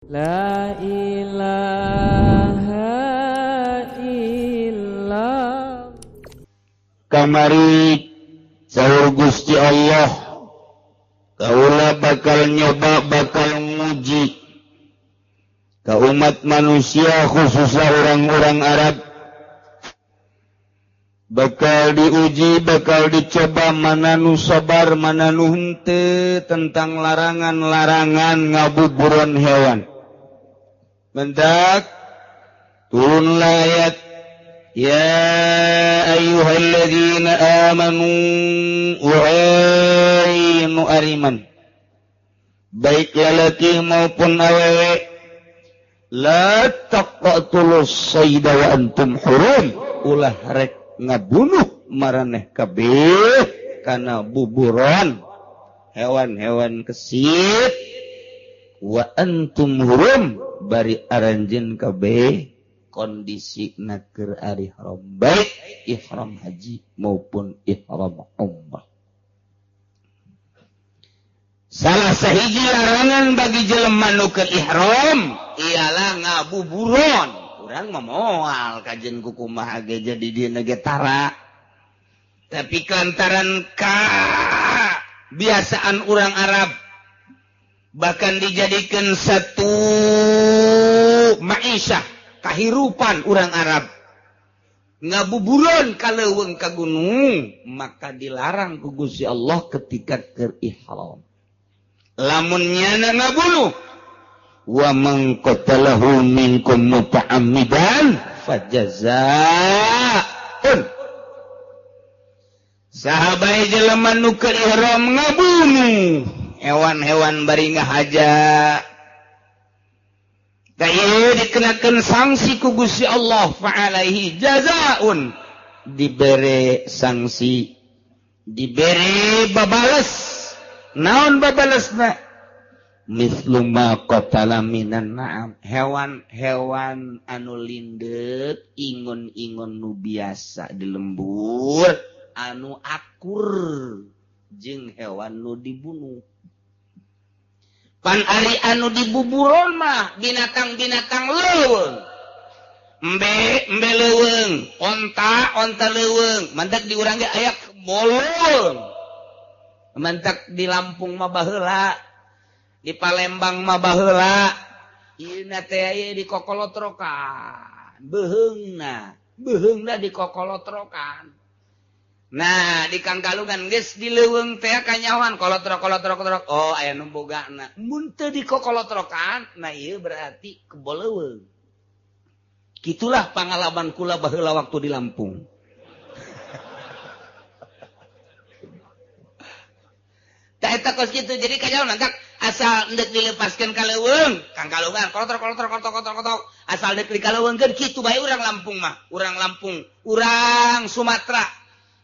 La ilaha illallah. Kamari sahur Gusti Allah, kaula bakal nyoba, bakal nguji ka umat manusia, khususnya orang-orang Arab. Bakal diuji, bakal dicoba mana nu sabar, mana nu henteu tentang larangan-larangan ngabuburan hewan. Mendak turunlah ayat, ya ayyuhalladzina amanu wahai nu ariman, baik lalaki maupun awewe, la taqtulus sayda wa antum hurum, ulah rek ngabunuh maraneh kabeh kana buburan hewan-hewan kesit, wa antum hurum, bari aranjeun kabeh kondisi keur ari ihram, baik ihram haji maupun ihram umrah. Salah sahiji larangan bagi jelema nu keur ihram ialah ngabuburon. Urang mah moal kajen kukumaha ge jadi dieuna ge tara. Tapi kelantaran kabiasaan urang Arab bahkan dijadikan satu ma'isyah kahirupan urang Arab ngabuburon ka leuweung ka gunung, maka dilarang ku Gusti Allah ketika keur ihram. Lamun nyana ngabunuh, wa man qatalahu minkum muta'ammidan fajazaa'un, sahabae jelema nu keur ihram ngabunuh hewan-hewan bari ngahaja, ieu dikenakeun sanksi ku Gusti Allah, fa'alaihi jazaa'un, dibere sanksi, dibere babales. Naon babalesna? Mislu ma qatala minan na'am, hewan-hewan anu lindeuk, ingon-ingon nu biasa di lembur, anu akur jeung hewan nu dibunuh. Pan ari anu dibuburon mah binatang-binatang leuweung, embe embe leuweung, onta onta leuweung, mantak di urang ge aya kebo. Mantak di Lampung mah baheula, di Palembang mah baheula, ieu teh aya di kokolotrokan, beuheungna, beuheungna di kokolotrokan. Nah, di Kangkalungan geus di leuweung teh kanyahoan kolotrok kolotrok kolotrok. Oh, aya nu bogana. Mun teu di kokolotrokan, nah ieu berarti kebo leuweung. Kitulah pangalaman kula baheula waktu di Lampung. Tah eta kos kitu, jadi kanyahoan nantak asal endek dilepaskeun ka leuweung, Kangkalungan kolotrok kolotrok kolotrok kolotrok kolotrok. Asal endek dikaleuweungkeun kitu bae urang Lampung mah, urang Lampung, urang Sumatera.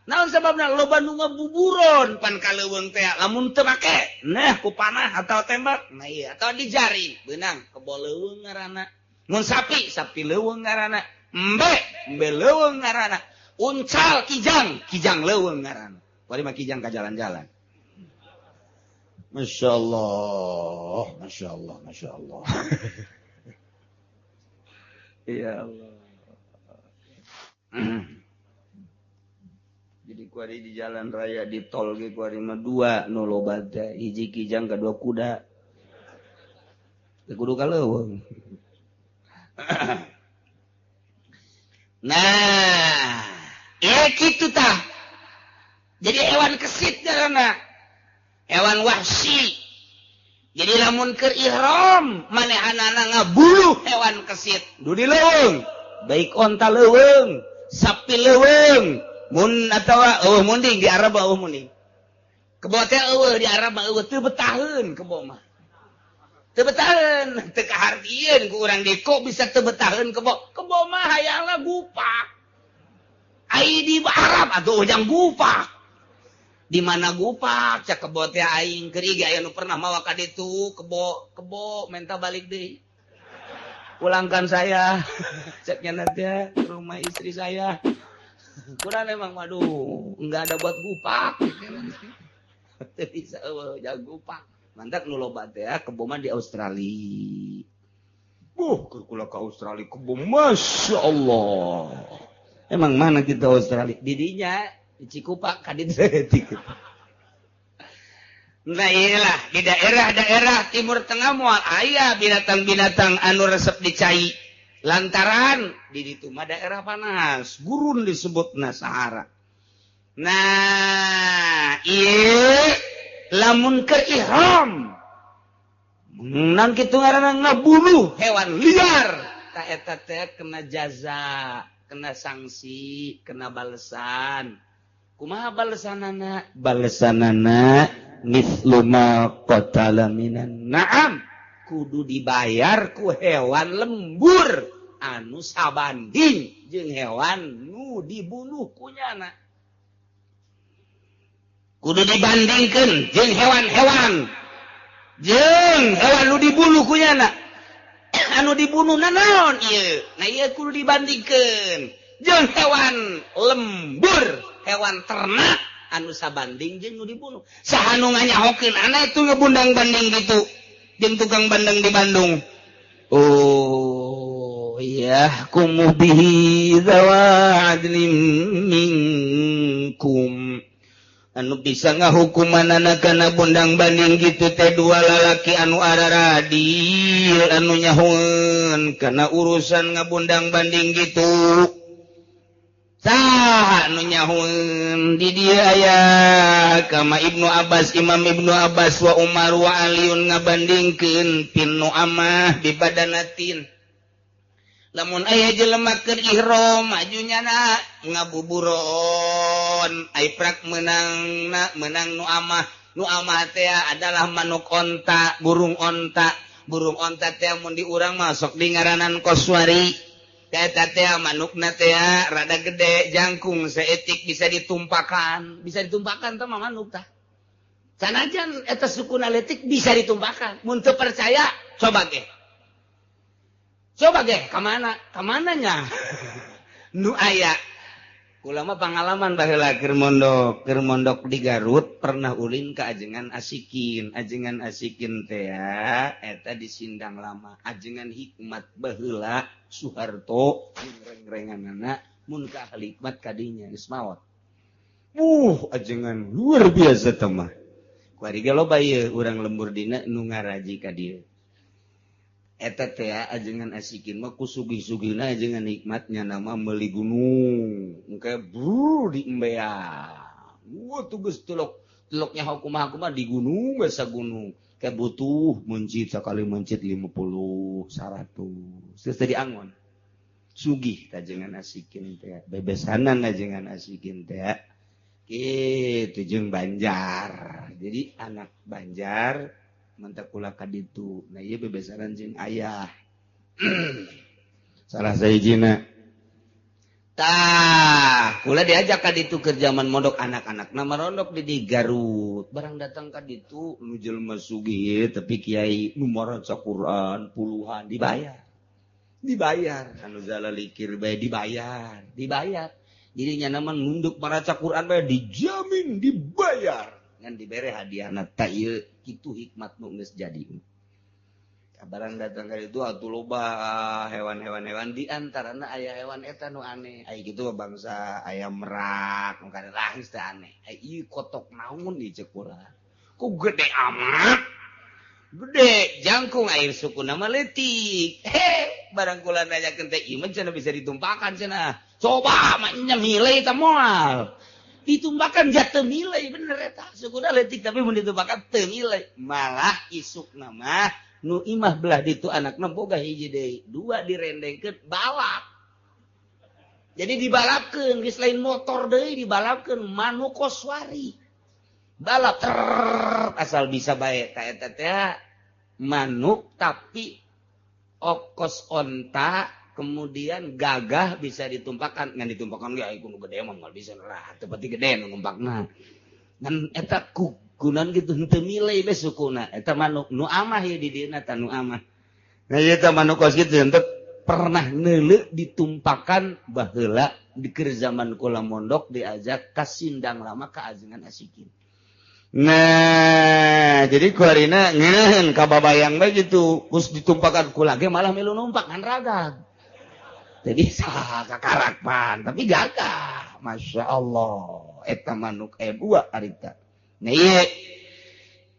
Naon sababna loba nu ngabuburon pan ka leuweung teh, lamun teu make nah ku panah atau tembak, nah ieu atau di jari beunang kebo leuweung ngaranna. Mun sapi, sapi leuweung ngaranna, embe, embe leuweung ngaranna, uncal kijang, kijang leuweung ngaranna. Bari mah kijang ka jalan-jalan. Masya Allah, Masya Allah, Masya Allah. Ya Allah. Jadi kuari di jalan raya di tol ge kuari mah dua nu loba teh, hiji kijang kadua kuda. Teu kudu ka leuweung. Nah, ya kitu tah. Jadi hewan kesit ngaranna. Hewan wahsi. Jadi lamun keur ihram manehanana ngabunuh hewan kesit du di leuweung, baik onta leuweung, sapi leuweung, mun atawa eueuh munding di Arab eueuh munding. Kebo teh eueuh di Arab mah eueuh teu betaheun kebo mah. Teu betaheun, teu kahartieun ku urang deui kok bisa teu betaheun kebo. Kebo mah hayangna gupak. Ai di Arab atuh ujang gupak. Di mana gupak cak kebo teh aing keur ieu aya nu pernah mawa ka ditu kebo, kebo menta balik deui. Pulangkan saya. Ceknya nanti ya, ke rumah istri saya. Kurang emang waduh, enggak ada buat gupak. Teu bisa eueuh jago gupak. Mantak nu loba teh kebo mah di Australia. Keur kula ka Australia kebo, Masya Allah. Emang mana kita Australia? Didinya di Cikupa kadit saeutik. Nah, iyalah, di daerah-daerah Timur Tengah moal aya binatang-binatang anu resep dicai, lantaran di ditu mah daerah panas, gurun disebutna Sahara. Nah, iya, lamun ke ihram nang kitu ngaranna ngabunuh hewan liar, ta eta teh kena jaza, kena sanksi, kena balesan. Kumaha balesanana? Balesanana mithlu ma qatala minan na'am, kudu dibayar ku hewan lembur anu sabanding jeung hewan nu dibunuh kunyana. Kudu dibandingkeun jeung hewan-hewan, jeung hewan nu dibunuh kunyana. Anu dibunuh naon ieu? Nah, ieu kudu dibandingkeun jeung hewan lembur, hewan ternak anu sabanding jeung nu dibunuh. Saha nu nganyahokeun ana itu ngebundang banding gitu jeung tukang bandeng di Bandung? Oh iya, kumu bihi dzawa adlim minkum, anu bisa ngahukumanana kana bundang banding gitu teh dua lalaki anu araradil, anu nyahoeun kana urusan ngabundang banding gitu. Saha anu nyahoeun di dieu? Aya kama Ibnu Abbas, Imam Ibnu Abbas wa Umar wa Aliun ngabandingkeun pinu amah di badanatin. Lamun aya jelema keur ihram maju nyana ngabuburon, ai prak meunang meunang nu amah. Nu amah teh adalah manuk onta, burung onta. Burung onta teh mun di urang mah sok di ngaranan koswari. Eta teh manukna teh rada gede, jangkung saeutik, bisa ditumpakan. Bisa ditumpakan teh mah manuk tah. Sanajan eta sukuna leutik bisa ditumpakan. Mun teu percaya, coba ge. Coba ge ka mana? Ka mananya? Nu aya. Kula mah pengalaman baheula keur mondok di Garut, pernah ulin ka Ajengan Asikin. Ajengan Asikin teh eta di Sindang Lama. Ajengan Hikmat baheula Soeharto reng-renganana mun ka ahli hikmat kadinya geus maot. Ajengan luar biasa teh mah. Kuari ge loba ieu urang lembur dina nu ngaraji ka dieu. Eta teh Ajengan Asikin mah ku sugih-sugihna Ajengan Hikmatnya nama meuli gunung. Engke bru di embean. Wah, tugas telok teloknya kumaha kumaha di gunung we gunung. Kayak butuh mencit, sekali mencit 50 100. Geus tadi angon. Sugih Ajengan Asikin teh. Bebesanan Ajengan Asikin teh. Kitu jeung Banjar. Jadi anak Banjar mantap kula ka ditu. Nah, ieu bebesaran jeung ayah. Salah sahijina. Tah, kula diajak ka ditu keur zaman mondok, anak-anak nama rondok di Garut. Barang datang ka ditu nu jelema sugih tapi kiai nu maca Quran puluhan dibayar. Dibayar. Anu zalalikir bae dibayar, dibayar. Jadi nya mah nunduk maraca Quran bae dijamin dibayar. Ngan dibere hadiahna ta ieu kitu hikmat nu geus jadi. Barang datang ka itu atuh loba hewan-hewan, hewan di antarana aya hewan eta nu aneh. Aya kitu bangsa ayam merak nu lah geus teh aneh. Ai ieu kotok naon ieu ceuk kula? Ku gede amat. Gede jangkung, air suku nama leutik. He, barang kula nanyakeun teh, ieu mah cenah bisa ditumpakan cenah. Coba mah nya milih teh moal. Ditumpakan jatuh milih bener eta. Sukuna leutik tapi mun ditumpakan teu milih. Malah isuk nama nu imah belah ditu anakna boga hiji deui, dua direndengkeun balap. Jadi dibalapkeun geus lain motor deui, dibalapkeun manuk koswari. Balap ter asal bisa bae ta eta teh manuk tapi okos onta, kemudian gagah, bisa ditumpakan. Ngan ditumpakan ge ai kudu gede mah moal bisa lah, teu pati gede nu ngumpakna. Ngan eta ku gunan gitu henteu milih be sukuna eta manuk nu amah ieu di dieuna ta nu amah. Nah, ieu teh manuk kos kitu henteu pernah neuleu ditumpakan. Baheula di keur zaman kula mondok diajak ka Sindang Lama ka Ajengan Asikin. Nah, jadi kuarina ngeunaheun kababayang bae gitu, kus ditumpakan ku lagi malah milu numpak kan ragag. Jadi sah kakarakpan, tapi gagah. Masya Allah, eta manuk dua harita. Nah ieu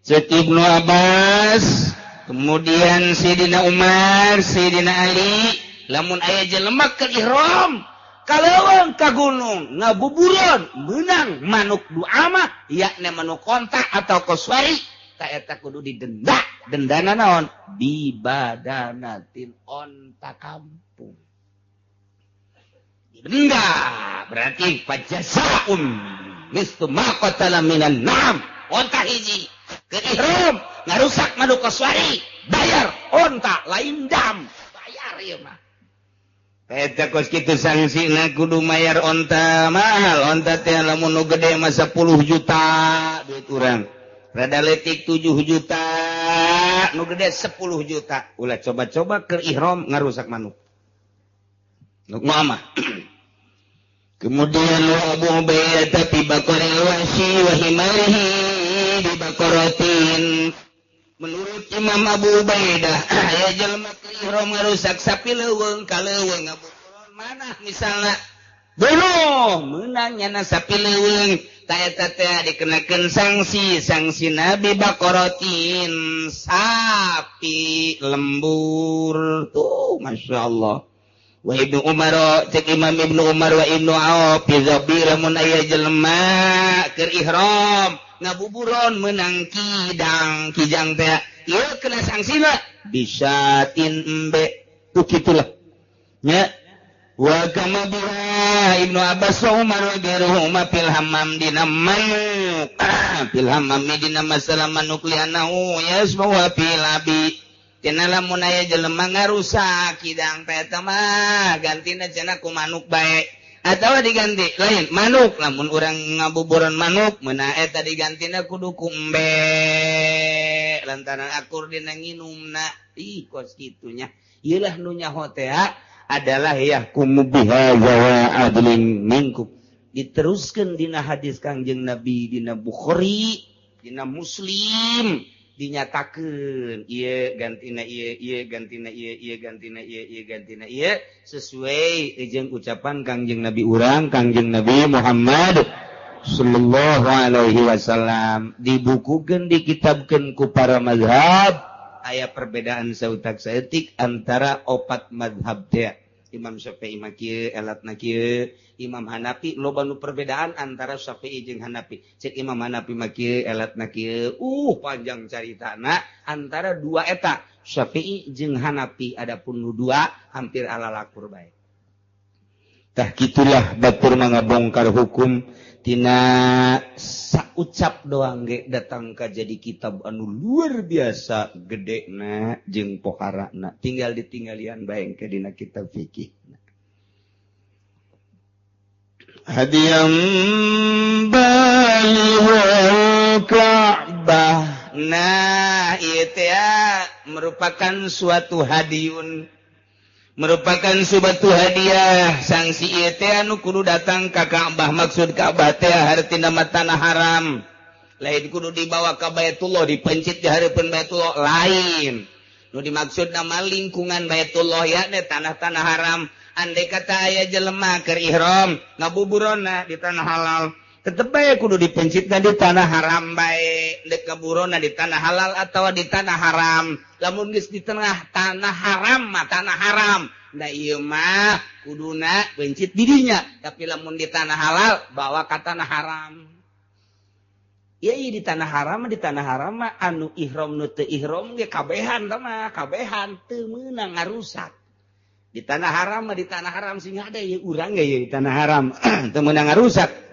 ceuk Ibnu Abbas, kemudian Sidina Umar, Sidina Ali, lamun aya jelema keur ihram kaleuweung ka gunung ngabuburon meunang manuk duama yakni manuk kontak atau koswari ta eta kudu didenda. Dendana naon? Bibadanatin onta kampung. Didenda berarti pajazaun mislu ma qatala minan na'am. Onta hiji keur ihram ngarusak manuk koswari bayar onta lain dam bayar ieu mah. Eta kos kitu sangsina kudu mayar onta mahal. Onta teh lamun nu gede mah 10 juta duit urang. Rada leutik 7 juta, nu gede 10 juta. Ulah coba-coba keur ihram ngarusak manuk. Nuk mah. Kemudian Abu Ubaidah fi baqaril wahsy wa himarihi bi baqaratin. Menurut Imam Abu Ubaidah, aya jelema keur ihram ngarusak sapi leuweung ka leuweung ngabuburon mana misalna bunuh meunang nyana sapi leuweung ta eta teh dikenakeun sanksi, sanksi Nabi baqaratin sapi lembur tuh Masya Allah. Wa Ibnu Umar cek Imam Ibnu Umar wa Ibnu Auf fi zabir mun aya jelema keur ihram ngabuburon menang kidang kijang teh ieu kena sangsina bisatin embe tuh kitulah nya. Wa kama biha Ibnu Abbas wa Umar wa ghairuhuma fil hammam dina manuk fil hammam dina masalah manuk lianahu yasmu wa fil abi cenah lamun aya jelema ngarusak kidang teh eta mah gantina cenah ku manuk bae atawa diganti lain manuk lamun urang ngabuburan manuk meuna eta digantina kudu ku embe lantaran akur dina nginumna. Ih kos kitunya ieu lah nu nyaho teh adalah yahkumu biha wa adlin minkum. Diteruskeun dina hadis Kangjeng Nabi dina Bukhari dina Muslim dinyatakeun ieu gantina ieu ieu gantina ieu ieu gantina ieu ieu gantina ieu sesuai jeung ucapan Kangjeng Nabi urang Kangjeng Nabi Muhammad sallallahu alaihi wasallam. Dibukukeun dikitabkeun ku para mazhab aya perbedaan sautak saeutik antara opat mazhab teh. Imam Syafi'i mah kieu elatna kieu, Imam Hanafi loba nu perbedaan antara Syafi'i jeung Hanafi. Cek Imam Hanafi mah kieu elatna kieu, panjang caritana antara dua eta Syafi'i jeung Hanafi adapun nu dua hampir alalakur bae. Tah kitulah batur ngabongkar hukum tina saucap doang ge datang ka jadi kitab anu luar biasa gedena jeung poharana tinggal ditinggalian bae ke dina kitab fikih. Hadiyam balighal Ka'bah. Nah, ieu teh merupakan suatu hadiyun, merupakan suatu hadiah. Sanksi ieu teh anu kudu datang ka Ka'bah. Maksud Ka'bah teh hartina mah tanah haram. Lain kudu dibawa ka Baitullah, dipencit di hareupeun Baitullah, lain. Nu dimaksud nama lingkungan Baitullah yakni tanah-tanah haram. Andai kata aya jelema keur ihram ngabuburona di tanah halal, tetep bae kudu dipencitna di tanah haram bae. Dek ngaburona di tanah halal atawa di tanah haram. Lamun geus di tengah tanah haram mah tanah haram. Da ieu mah kuduna pencit di dinya, tapi lamun di tanah halal bawa ka tanah haram. Ieu di tanah haram mah di tanah haram mah anu ihram nu teu ihram ge kabehan tah mah, kabehan teu meunang ngarusak. Di tanah haram mah di tanah haram sing ada ieu urang ge ieu di tanah haram teu meunang ngarusak.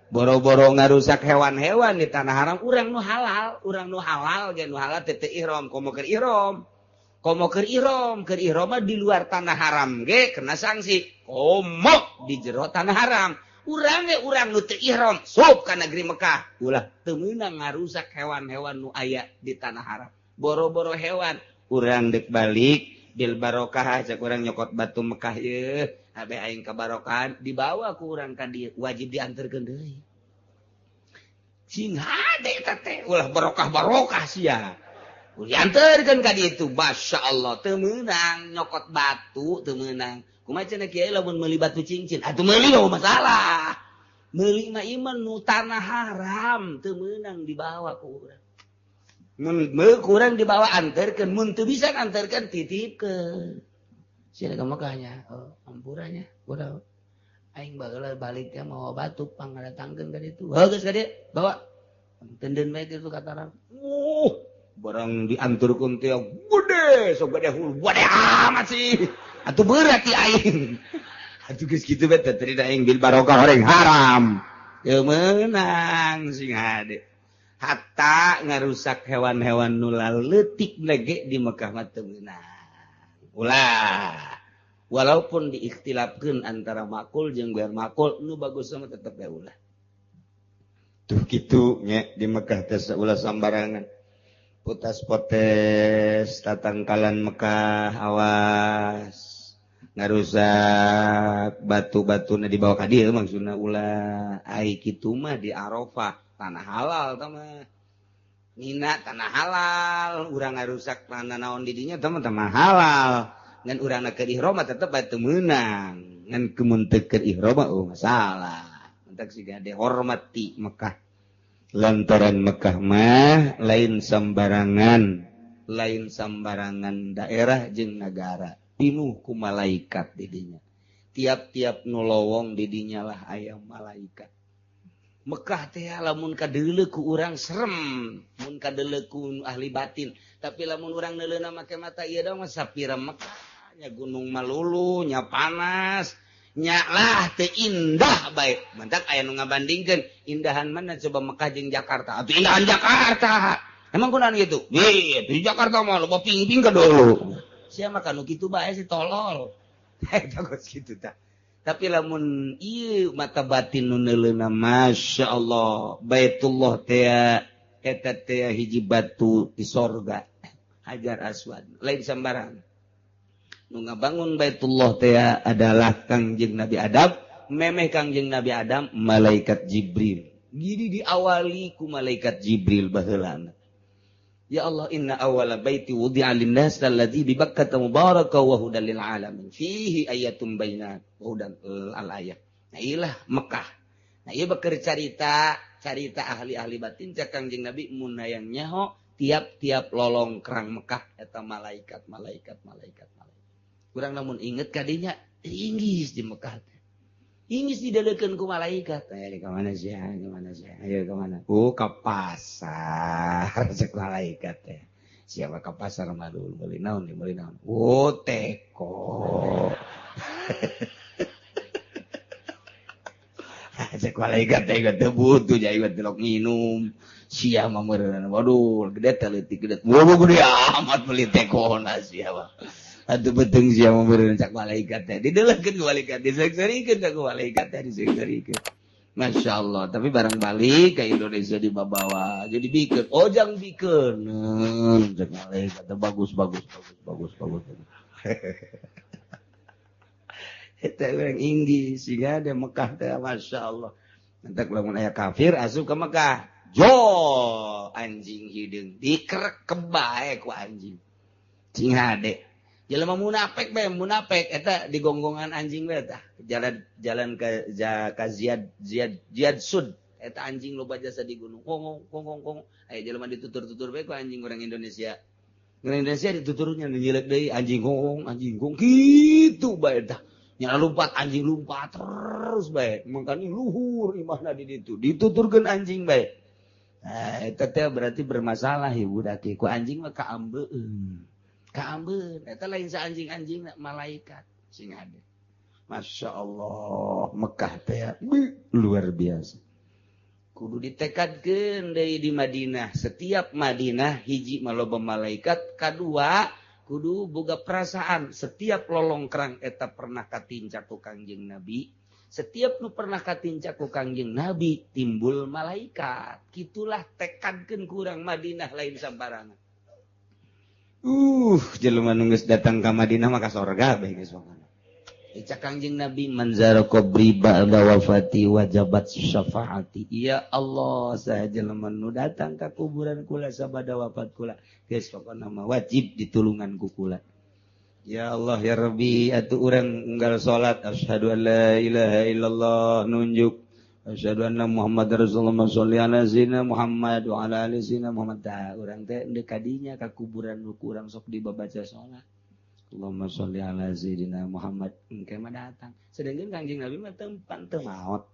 Boro-boro ngarusak hewan-hewan di tanah haram, urang nu halal, urang nu halal ge nu halal teu ihram, komo keur ihram. Komo keur ihram, keur ihram mah di luar tanah haram ge kena sanksi. Komo di jero tanah haram. Urang ge urang nu teu ihram sup ka negeri Mekah, ulah teu meunang ngarusak hewan-hewan nu aya di tanah haram. Boro-boro hewan, urang deuk balik bil barokah cek urang nyokot batu Mekah ieu, habe aing kabarokahan dibawa ku urang ka dieu, wajib dianterkeun deui. Sing hade eta teh ulah barokah-barokah sia. Dianterkeun ka ditu, masyaallah teu meunang nyokot batu teu meunang. Kumaha cenah kiai lamun meuli batu cincin? Atuh meuli mah masalah. Meuli mah iman nu tanah haram teu meunang dibawa ku urang. Mun kurang dibawa anterkeun, mun teu bisa anterkeun titipkeun. Sia ka Mekahnya, oh ampuranya, urang aing baheula balik teh mawa batu pangdatangkeun ka ditu. Heuh geus ka dieu, bawa. Tenden bae kitu kataran. Barang dianturkeun teh gede, sok gede hulu, gede amat sih. Atuh berat ti aing. Atuh geus kitu bae teh tadi aing bil barokah orang haram. Teu meunang sing hade. Hatta ngarusak hewan-hewan nu leutik lege di Mekah mah teu meunang. Ulah. Walaupun diikhtilafkeun antara makul jeung gair makul, nu bagus mah tetep bae ulah. Tuh kitu nya di Mekah teh ulah sambarangan. Putas potes tatangkalan Mekah awas ngarusak batu-batuna dibawa ka dieu maksudna ulah. Ai kitu mah di Arafah tanah halal tah mah. Mina tanah halal, urang ngarusak tanah naon di dinya tah mah tanah halal. Ngan urang keur ihram mah tetep bae teu meunang. Ngan kemun teu keur ihram mah oh masalah. Entak siga dihormati Mekah. Lantaran Mekah mah lain sambarangan daerah jeung nagara. Pinuh ku malaikat di dinya. Tiap-tiap nu lowong di dinya lah aya malaikat. Mekah teh lamun kadeuleu ku urang serem, mun kadeuleu ku ahli batin. Tapi lamun urang neuleuna make mata ieu dong mah sapira Mekah. Nya gunung malulu, nya panas, nya lah teu indah bae. Mantak aya nu ngabandingkeun indahan mana coba Mekah jeung Jakarta. Atuh indahan Jakarta. Emang kunaon kitu? Wih, di Jakarta mah loba ping-ping ka dulu. Sia mah kanu kitu bae si tolol. Eta geus kitu tah. Tapi lamun ieu mata batin nu neuleuna masyaallah, Baitullah teh eta teh hiji batu di sorga. Hajar Aswad, lain sambarangan. Nu ngabangun Baitullah teh adalah Kangjeng Nabi Adam, memeh Kangjeng Nabi Adam malaikat Jibril. Jadi diawali ku malaikat Jibril baheulana. Ya Allah, inna awwala baiti wudi'a lin-nas alladzi bi Bakkah mubaraka wa hudan lil alamin. Fihi ayatun bayyinat wa hudan al ayat. Nah, ilah Mekah. Nah, ieu beker carita ahli-ahli batin cek Kangjeng Nabi mun hayang nyaho tiap-tiap lolong kerang Mekah eta malaikat malaikat malaikat malaikat. Kurang namun inget kadinya inggis di Mekah teh. Inggis didelekeun ku malaikat. Ayo ka mana sih? Ka mana sih? Ayo ka mana? Oh, ka pasar cek malaikat teh. Siapa ka pasar mah dulu meuli naon meuli naon? Oh, teko. Cek malaikat teh teu butuh ja ieu delok nginum. Sia mah meureun. Waduh, gede teh leutik gede. Waduh, gede amat meuli tekona sia mah. Atuh beteng sia mah meureun cak malaikat teh. Didelekeun ku malaikat, diseuk-seurikeun ku malaikat teh, diseuk-seurikeun. Masya Allah, tapi barang balik ke Indonesia dibawa jadi bikeun, ojang bikeun. Cak malaikat teh bagus bagus bagus bagus bagus. Eta urang Inggris sehingga ada Mekah teh Masya Allah. Nanti lamun aya kafir asup ke Mekah. Jo anjing hideung dikerek bae ku anjing. Cing hade. Jelema munafik bae munafik eta digonggongan anjing bae tah. Jalan ke ka Ziyad Ziyad Ziyad Sud eta anjing loba jasa di gunung. Kongong kongong kongong. Aya jelema ditutur-tutur bae ku anjing orang Indonesia. Orang Indonesia dituturnya nyilek deui anjing kongong anjing kong kitu bae tah. Nyala lompat anjing lompat terus bae. Mangkani luhur imahna di ditu. Dituturkeun anjing bae. Nah, eta teh berarti bermasalah ibu daki ku anjing mah kaambeun. Kaambeun eta lain sa anjing-anjing malaikat sing ade. Masya Allah Mekah teh luar biasa. Kudu ditekadkeun deui di Madinah. Setiap Madinah hiji mah loba malaikat, kadua kudu boga perasaan. Setiap lolongkrang eta pernah katincak ku Kangjeng Nabi. Setiap nu pernah katincak ku Kangjeng Nabi timbul malaikat. Kitulah tekadkeun kurang Madinah lain sambarangan. Jelema nu geus datang ka Madinah mah ka sorga bae geus pokona. Cak Kangjeng Nabi manzara qabri ba'da wafati wajabat syafaati. Ya Allah, saha jelema nu datang ka kuburan kula sabada wafat kula, geus pokona mah wajib ditulungan ku kula. Ya Allah ya Rabbi, atuh urang unggal salat asyhadu an la ilaha illallah nunjuk asyhadu anna Muhammadar Rasulullah sholli ala sayyidina Muhammad wa ala ali sayyidina Muhammad. Tah urang teh deuk kadinya ka kuburan nu kurang sok dibabaca salat. Allahumma sholli ala sayyidina Muhammad. Engke mah datang. Sedangkan Kangjeng Nabi mah tempan teu maot.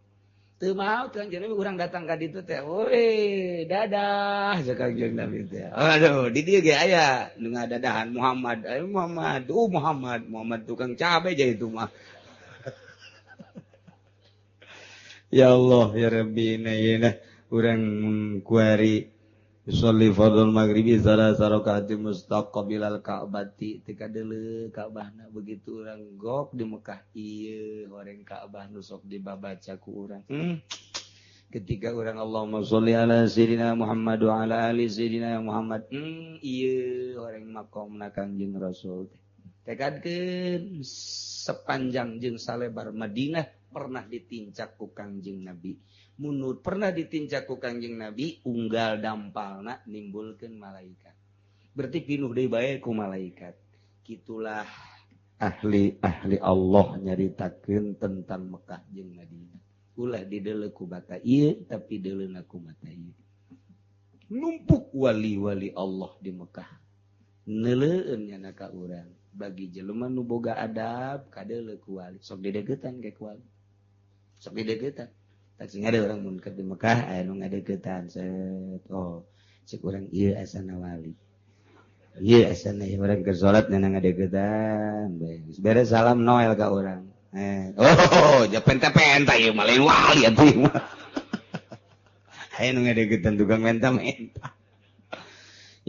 Teu maot Kangjeng Nabi urang datang ka ditu teh, "Woi, dadah," cek Kangjeng Nabi teh. Aduh, di dieu ge aya nu ngadadahan Muhammad. Ayo Muhammad, Muhammad, Muhammad tukang cabe ja itu mah. Ya Allah ya Rabbi, na urang kuari sholli fardhul maghribi salasa rakaat mustaqbilal ka'bati teu kadeuleu Ka'bahna begitu urang gok di Mekah ieu horeng Ka'bah nu sok dibabaca ku urang. Ketika urang Allahumma sholli ala sayyidina Muhammad wa ala ali sayyidina Muhammad, ieu horeng makomna Kangjeng Rasul teh. Tekadkeun sepanjang jeung salebar Madinah pernah ditincak ku Kangjeng Nabi. Munur pernah ditincak ku Kangjeng Nabi unggal dampalna nimbulkeun malaikat. Berarti pinuh deui bae ku malaikat. Kitulah ahli-ahli Allah nyaritakeun tentang Mekah jeung Madinah. Ulah dideuleu ku mata ieu tapi deuleuna ku mata ieu. Numpuk wali-wali Allah di Mekah. Neuleueun nya ka urang. Bagi jelema nu boga adab kadeuleu ku wali. Sok dideukeutan ke ku wali. Sok dideukeutan. Tak sing ada orang mun di Mekah aya nu ngadeukeutan set. Oh, cek urang ieu asana wali. Ieu asana ieu urang keur salat nana ngadeukeutan. Beres salam Noel ka urang. Oh, ja penta-penta ieu mah lain wali atuh ieu mah. Aya nu ngadeukeutan tukang menta-menta.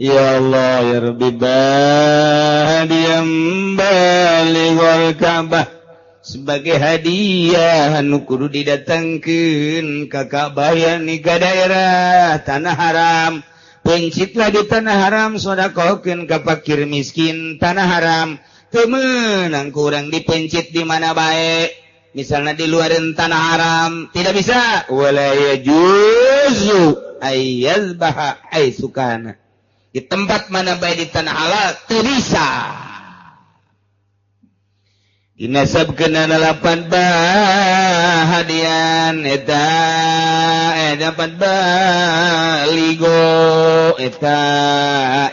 Ya Allah ya Rabbi bahadiyam balighal Ka'bah. Sebagai hadiah anu kudu didatangkeun ka Ka'bah yani ka daerah tanah haram. Pencitlah di tanah haram, sedekahkeun ka fakir miskin tanah haram. Teu meunang kurang dipencit di mana bae. Misalnya di luaran tanah haram tidak bisa. Wala yajuzu ayyazbaha haitsu kana. Di tempat mana bae di tanah halal teu bisa. Dinasab kena lapan bahadian eta dapat baligo eta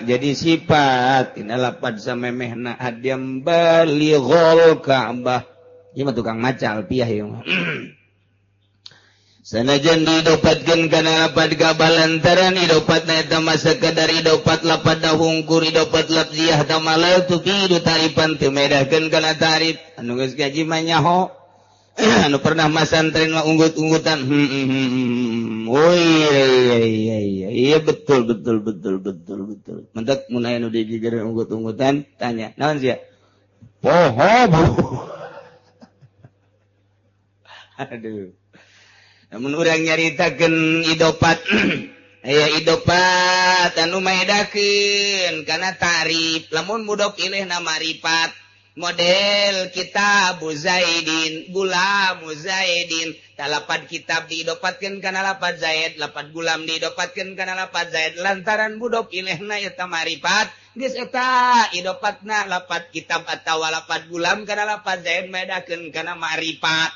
jadi sifat dina lapan samemehna hadiam balighol Ka'bah. Ieu mah tukang maca alfiah ieu mah. Sanajan didopatkeun kana lapad Ka'bah lantaran idopatna eta mah sakadar idopat lapad hungkur idopat lafziah tamalal tufidu taripan teu medahkeun kana tarif anu geus gaji mah nyaho anu pernah masantren mah unggut-unggutan. Oh iya iya iya iya betul betul betul betul betul. Mentak mun aya nu digigireun unggut-unggutan tanya naon sia? Poho. Aduh. Namun urang nyaritakeun idopat aya idopat anu maedakeun kana tarif lamun mudhof ilaihna marifat model kitab Zaidin gulam Zaidin talapad kitab diidopatkeun kana lapad Zaid lapad gulam diidopatkeun kana lapad Zaid lantaran mudhof ilaihna eta marifat geus eta idopatna lapad kitab atawa lapad gulam kana lapad Zaid maedakeun kana marifat.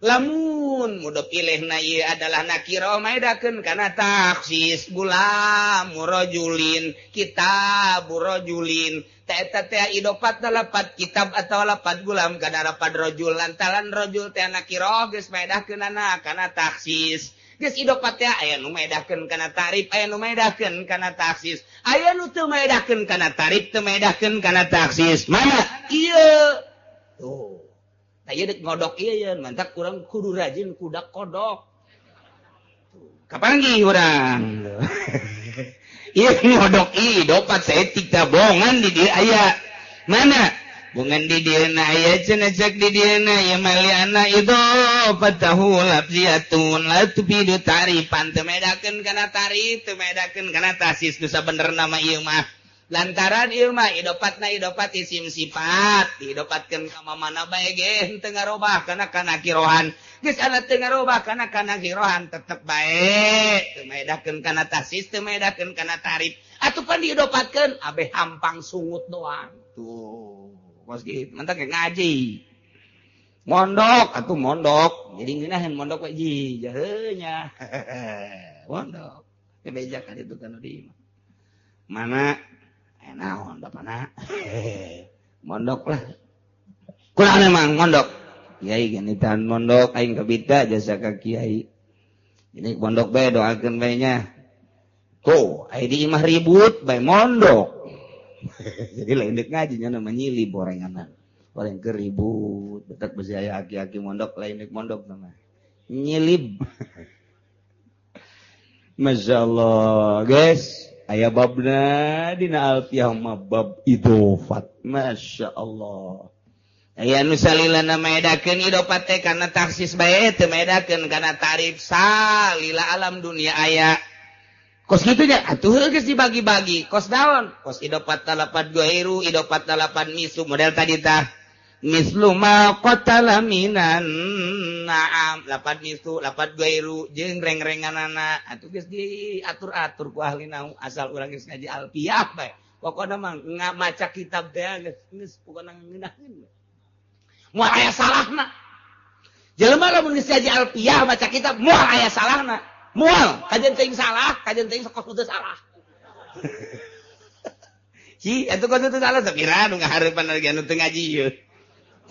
Lamun mudhof ilaihna ieu adalah nakira maedakeun kana taksis gulam rajulin kitab rajulin ta eta teh idopatna lapad kitab atawa lapad gulam kana lapad rajul lantaran rajul teh nakira geus maedakeunana kana taksis geus idopat teh aya nu maedakeun kana tarif aya nu maedakeun kana taksis aya nu teu maedakeun kana tarif teu maedakeun kana taksis mana ieu tuh. Ieu dek ngodok ieu yeun mantak kurang kudu rajin kudak kodok. Kapanggih urang. Ieu ngodok ieu dopat saeutik tah bongan di dieu aya. Mana? Bongan di dieu na aya cenah cek di dieu na ieu maliana idopatahu lafziyatun la tufidu tarifan teu medakeun kana tarif teu medakeun kana tasis nu sabenerna mah ieu mah. Lantaran ieu mah idopatna idopat isim sifat, diidopatkeun ka mana bae ge henteu ngarobah kana kana kirohan. Geus ana teu ngarobah kana kana kirohan tetep bae, teu maedahkeun kana tasis, teu maedahkeun kana tarif. Atuh pan diidopatkeun abeh hampang sungut doang. Tuh, kos kitu mantak ngaji. Mondok atuh mondok, jadi ngeunaheun mondok we ji jaheuh nya. Mondok. Bebeja ka ditu kana di imah. Mana naon bapana mondok lah kurang emang mondok kiai genitan mondok aing kabita jasa ka kiai ini mondok bae doakeun bae nya tuh aya di imah ribut bae mondok jadi lain deuk ngaji nya mah nyili borenganan orang keur ribut betak besi aya aki-aki mondok lain deuk mondok mah nyilib. Masya Allah guys. Aya babna dina alfiah mah bab idofat. Masya Allah. Aya nu salilana maedakeun idofat teh kana taksis bae teu maedakeun kana tarif salila alam dunia aya. Kos kitu nya atuh geus dibagi-bagi. Kos naon? Kos idofat talapan gairu, idofat talapan misu model tadi tah. Mislu ma qatala minan na'am lapan misu lapan gairu jeung reng-renganana atuh geus diatur-atur ku ahli nahu asal urang geus ngaji alfiah bae pokona mah maca kitab teh geus pokona ngeunaheun moal aya salahna jelema lamun geus ngaji alfiah maca kitab moal aya salahna moal kajen teuing salah kajen teuing sok teu salah. Ci atuh kos teu salah sapira nu ngahareupan lagi anu teu ngaji ieu.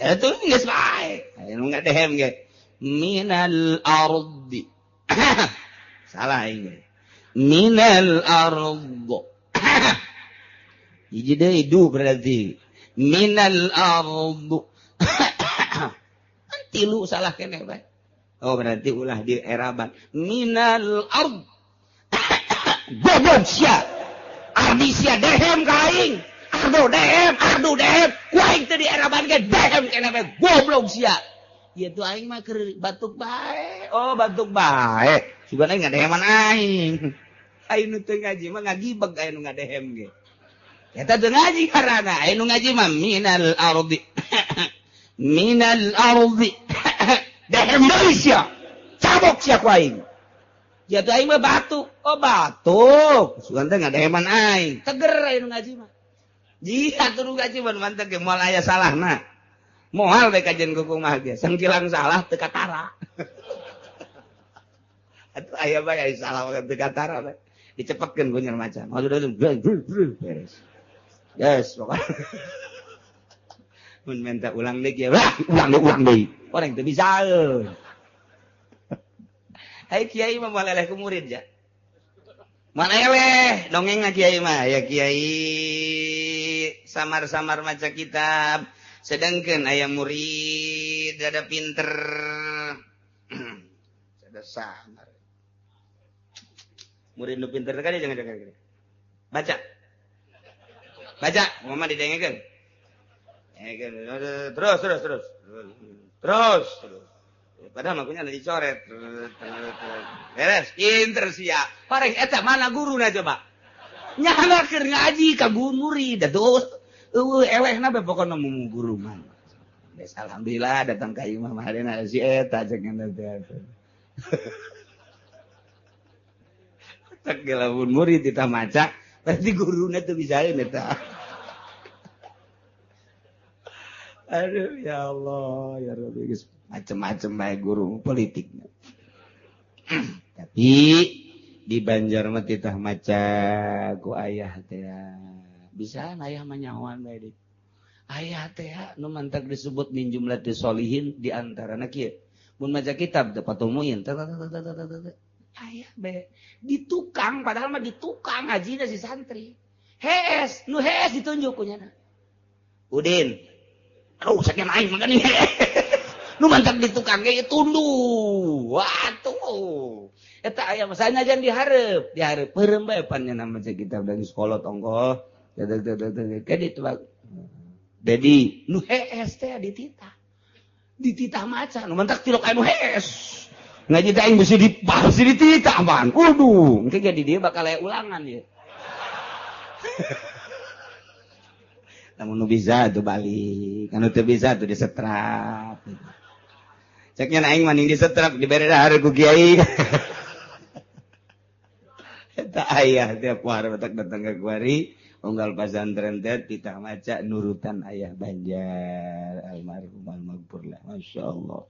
Itu geus bae. Anu ngadehem ge. Minal ardi. Salah aing ge. Minal ard. Hiji deui du berarti. Minal ard. Tilu salah keneh bae. Oh berarti ulah di eraban. Minal ard. Goblok sia. Ardi sia dehem ka aing. Ardu dehem, ardu dehem, ku aing teu di eraban ge dehem keneh bae goblok sia. Ieu tuh aing mah keur batuk bae. Oh batuk bae. Sugan aing ngadeheman aing. Aing nu teu ngaji mah ngagibeg aya nu ngadehem ge. Eta teu ngaji karana aya nu ngaji mah minal ardi. Minal ardi. Dehem deui sia. Cabok sia ku aing. Ieu tuh aing mah batuk. Oh batuk. Sugan teh ngadeheman aing. Teger aya nu ngaji mah. Jika turu gaji ban mantep ge moal aya salahna. Moal bae kajian kumaha ge. Sangkilang salah teu katara. Atuh aya bae aya salah teu katara bae. Dicepetkeun ku nyer macan. Beres. Yes, pokoknya. Mun minta ulang deui ya, ulang deui. Orang teu bisa. Hai kiai mah moal eleh ku murid ja. Mana eleh dongeng kiai mah ya kiai samar-samar maca kitab sedangkan aya murid ada pinter ada samar murid nu pinter kan jangan jangan baca baca mama didengekeun terus terus terus terus terus padahal makunya ada dicoret. Beres, pinter sia. Pareng eta mana guruna coba? Nyana keur ngaji ka guru murid atuh eueuh elehna bae pokona mu guru mah. Geus alhamdulillah datang ka imah mah hadena si eta jeung teh. Tak lamun murid ditah maca, berarti guruna teu bisaeun eta. Aduh ya Allah, ya Rabbi geus macem-macem bae guru politiknya. Tapi di Banjar mah titah maca ku ayah teh. Bisa ayah mah nyahoan bae deui. Ayah teh nu mantak disebut min jumlatis solihin di antarana kieu. Mun maca kitab teh patumuin. Ayah bae di tukang padahal mah di tukang hajina si santri. Hees, nu hees ditunjuk ku nyana. Udin. Aduh sakian aing mah geuning. Nu mantap di tukang ge tunduh. Watuh. Eta aya mah sanajan dihareup, dihareup peureum bae pan nya maca kitab dari sekolah tonggoh. Ka ditu Dedi nu hees teh dititah. Dititah maca nu mantak tilok anu hees. Ngaji teh aing beusi dititah apaan. Waduh, engke ge di dieu bakal aya ulangan ieu. Lamun nu bisa tuh balik, anu teu bisa tuh disetrap. Ceknya aing mah disetrap dibere dahar ku kiai. Eta ayah tiap hari batak datang ke kuari unggal pasantren teh kita maca nurutan ayah Banjar almarhum almaghfur lah. Masya Allah.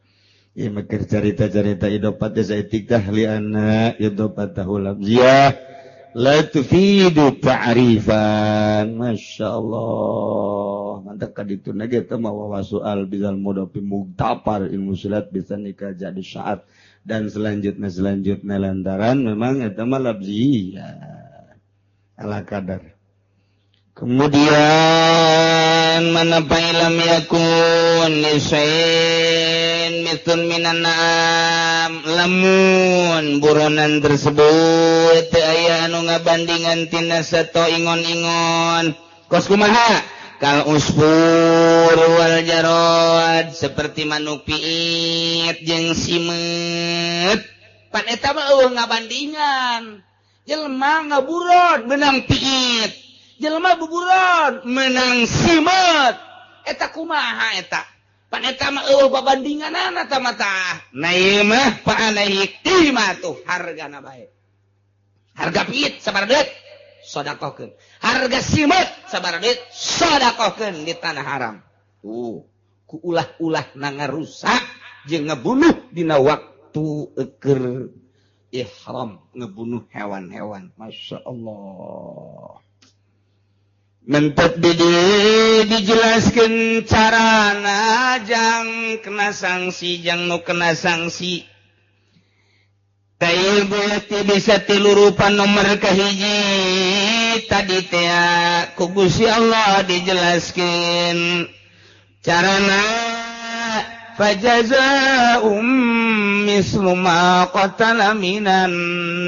Ieu mah keur carita-carita idopat teh saeutik tah lianna idopatahu lafziyah la tufidu ta'rifan. Masya Allah. Mantap ka ditu na ge teh mawa soal bizal mudafi mugtafar ilmu silat bisa nikah jadi syaat dan selanjutnya selanjutnya lantaran memang eta mah lafziyah ala kadar. Kemudian mana fa'ilam yakun lisain mitun minan na'am, lamun buronan tersebut teu aya anu ngabandingan tina sato ingon-ingon kos kumaha kal usfur wal jarad, seperti manuk piit jeung simeut. Pan eta mah eueuh ngabandingan, jelema ngaburon menang piit, jelema buburon menang simeut. Eta kumaha eta? Pan eta mah eueuh babandinganana ta mah tah. Nah ieu mah fa alaihi qimatu, hargana bae. Harga piit sabaraha deut? Sedekahkeun. Harga simeut sabaraha deut? Sedekahkeun di tanah haram. Tuh, ku ulah-ulah na ngarusak jeung ngebunuh dina waktu keur ihram, ngebunuh hewan-hewan. Masya Allah. Mentet dijelaskan carana jang kena sanksi, jang nu kena sanksi. Tail berarti bisa tilu rupa. Nomor kahiji tadi teh ku Gusti Allah dijelaskan carana fajaza'um mislu ma qatala minan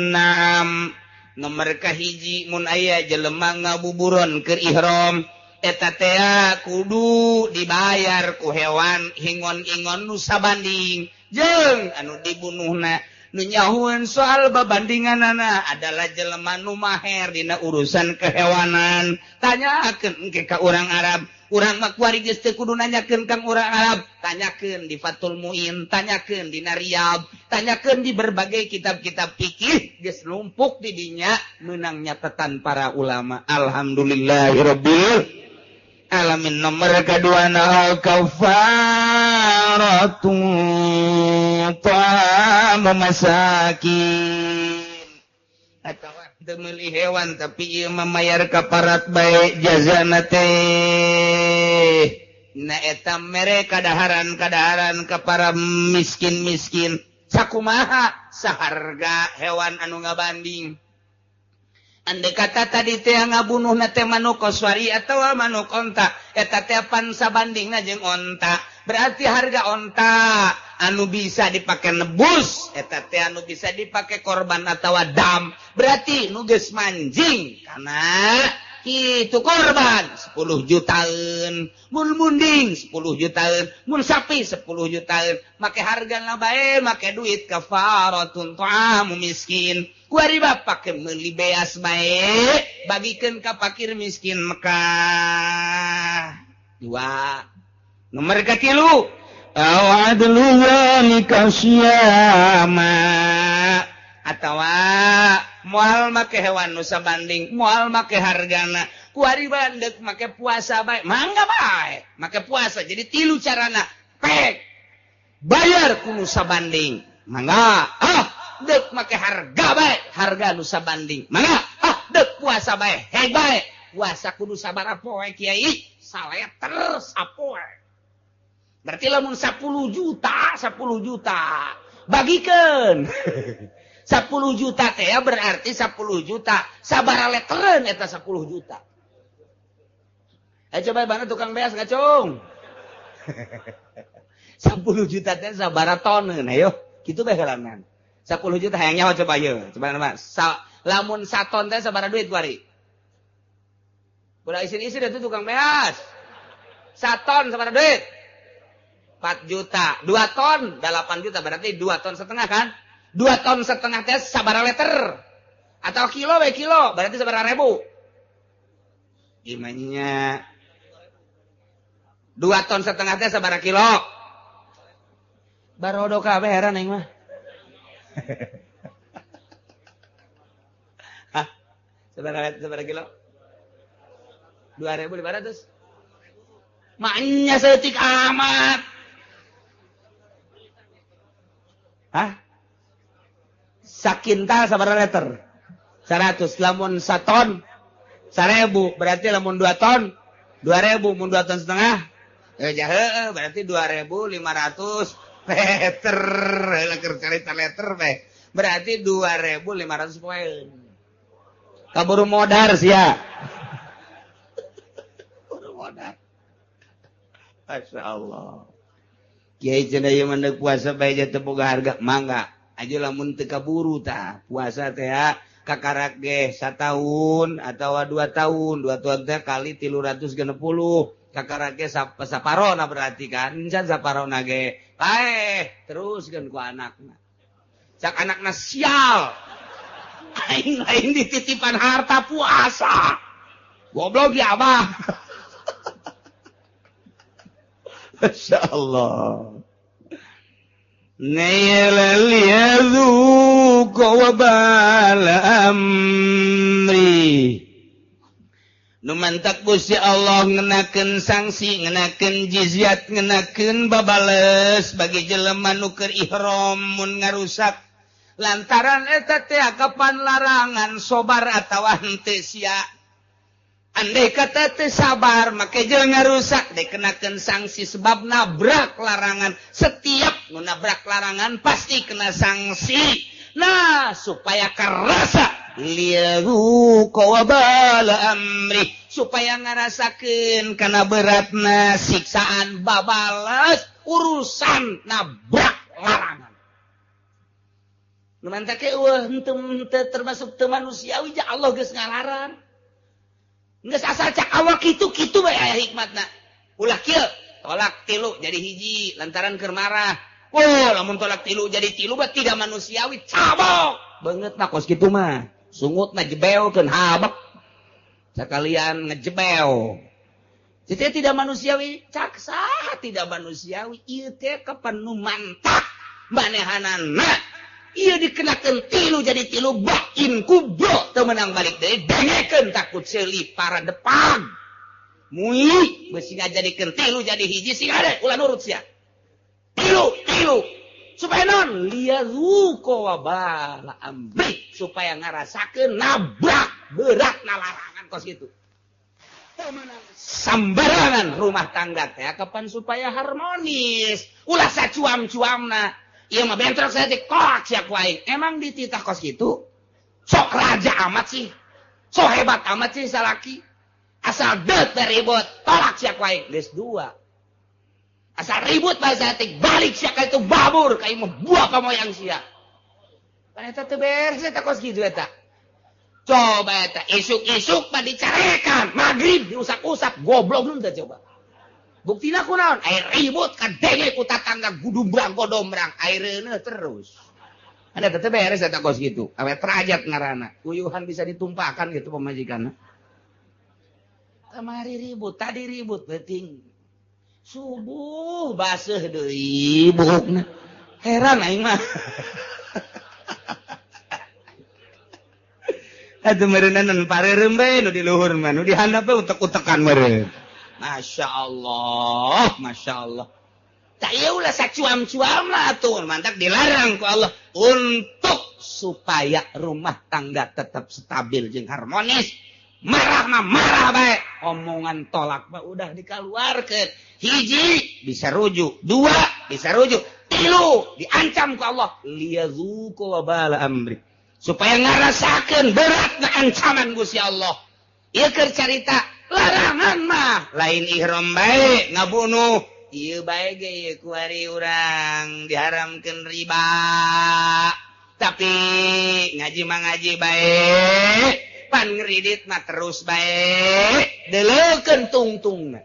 na'am. Nomor kahiji mun aya jelema ngabuburon keur ihram eta teh kudu dibayar ku hewan hingon-ingon nu sabanding jeung anu dibunuhna. Nu nyahueun soal babandinganana adalah jelema nu maher dina urusan kehewanan. Tanyakeun engke ka urang Arab. Urang mah kuari geus teu kudu nanyakeun kang urang Arab, tanyakeun di Fathul Muin, tanyakeun di Riyadh, tanyakeun di berbagai kitab-kitab fikih geus numpuk di dinya meunang nyatetan para ulama. Alhamdulillahirabbil alamin. Nomor kedua na kafaratu ta'amu masakin, atawa teu meuli hewan tapi ieu mah mayar kaparat bae jazana teh. Na eta mere kadaharan-kadaharan ka para miskin-miskin sakumaha saharga hewan anu ngabanding. Andai kata tadi teh ngabunuhna teh manuk koswari atawa manuk onta, eta teh pan sabandingna jeung onta. Berarti harga onta anu bisa dipake nebus, eta teh anu bisa dipake korban atawa dam. Berarti nu geus manjing kana kitu korban 10 jutaan, mun munding 10 jutaan, mun sapi 10 jutaan, make hargana bae make duit kafaratun ta'amu miskin. Kuari bapak ke meuli beas bae bagikeun ka fakir miskin Mekah. Dua. Nomor katilu aw adlu zalika siyama, atawa moal make hewan nu sabanding, moal make hargana. Kuari bandek make puasa bae, mangga bae make puasa. Jadi tilu carana, pek bayar ku nu sabanding, mangga. Ah dek make harga bae, harga nu sabanding, mangga. Ah dek puasa bae, hei bae puasa kudu sabaraha poe kiai, saleter sapoe. Berarti lamun 10 juta, 10 juta bagikeun. 10 juta teh berarti 10 juta sabaraha leteren eta 10 juta. Coba banget tukang beas ngacung. 10 juta teh sabaraha toneun ayo, kitu bae heulangan. 10 juta hayang nyaho coba ieu. Coba nama. Lamun saton teh sabaraha duit kuari? Udah isin-isin itu tukang beas. Saton sabaraha duit? 4 juta. 2 ton 8 juta, berarti 2 ton setengah kan? 2 ton setengah teh sabaraha liter? Atau kilo we kilo, berarti sabaraha ribu? Gimana? 2,5 ton teh sabaraha kilo? Barodo kabeh heran aing mah. Hah? Sabaraha kilo? 2.500. Maknya setik amat. Hah? Sakintal sabaraha liter? 100. Lamun 1 ton 1.000, berarti lamun 2 ton 2.000, mun 2,5 ton jahe berarti 2.500 liter. Keur carita liter teh. Berarti 2.500 poin. Kaburu modar sia. Kaburu modar. Masya Allah. Kiai cenah ieu mah puasa bae teu boga harga, mangga. Aja lamun teu kaburu tah puasa teh kakarak ge satahun atawa 2 tahun, 2 tahun teh kali 360 kakarak ge saparona berarti kan encan saparona ge paeh terus kan ku anakna. Cak anakna sial. Aing lain dititipan harta puasa. Goblok ya abah. Masya Allah. Liyadzuqa wabal amri. Nu mantak Gusti Allah ngenakeun sanksi, ngenakeun jizyat, ngenakeun babales bagi jelema nu keur ihram mun ngarusak. Lantaran eta teh kapan larangan sobar atawa henteu sia. Andai kata teu sabar make jeung ngarusak dikenakeun sanksi sebab nabrak larangan. Setiap nu nabrak larangan pasti kena sanksi. Nah, supaya karasa liyazuqa wabal amri, supaya ngarasakeun kana beratna siksaan babales urusan nabrak larangan. Nu mantak eueuh henteu termasuk teu manusiawi ja Allah geus ngalarang. Geus asal cak awak kitu-kitu bae aya hikmatna. Ulah kieu, tolak tilu jadi hiji lantaran keur marah. Oh, lamun tolak tilu jadi tilu mah tidak manusiawi, cabok. Beungeutna kos kitu mah. Sungutna jebeokeun habek. Sakalian ngejebeo. Jadi tidak manusiawi, cak saha tidak manusiawi, ieu teh kapan nu mantak manehanana. Ieu dikenakeun tilu jadi tilu bain kubro teu meunang balik deui dengekeun takut seuli para depan. Mui beusi ngajadikeun tilu jadi hiji sing hade ulah nurut sia. Tilu tilu supaya non liyazuqa wabala amri, supaya ngarasakeun nabrak berat larangan kos kitu. Sambarangan rumah tangga teh kapan supaya harmonis, ulah sacuam-cuamna. Ieu mah bentrok saya teh kolak sia ku aing. Emang dititah kos kitu? Sok raja amat sih. Sok hebat amat sih salaki. Asal deut ribut, tolak sia ku aing. Geus dua. Asal ribut bae saya teh balik sia ka itu babur ka ieu mah buah ka moyang sia. Pan eta teu beres eta kos kitu eta. Coba eta isuk-isuk mah dicarekan, magrib diusap-usap, goblok nu teh coba. Buktina kunaon? Air ribut kadenge ku tatangga gudumbrang godombrang, air reuneuh terus. Ada teh beres eta kos kitu. Awet rajat ngaranna. Uyuhan bisa ditumpahkan gitu pamajikanna. Kamari ribut, tadi ribut beuting. Subuh baseuh deui buukna. Heran aing mah. Atuh meureunna pareureum bae nu di luhur mah, nu di handap bae utek-utekan meureun. Masya Allah, Masya Allah. Tak iya ulah sacuam-cuam lah tuh. Mantap dilarang ku Allah untuk supaya rumah tangga tetap stabil jeung harmonis. Marah mah marah bae, omongan tolak mah udah dikeluarkeun. Hiji bisa rujuk, dua bisa rujuk, tilu diancam ku Allah liyazuqa wabala amri. Supaya ngarasakeun beratna ancaman Gusti Allah. Ieu keur carita larangan mah lain ihram bae ngabunuh ieu bae ge ieu kuari urang diharamkeun riba. Tapi ngaji mah ngaji bae, pan ngeridit mah terus bae, deleukeun tungtungna.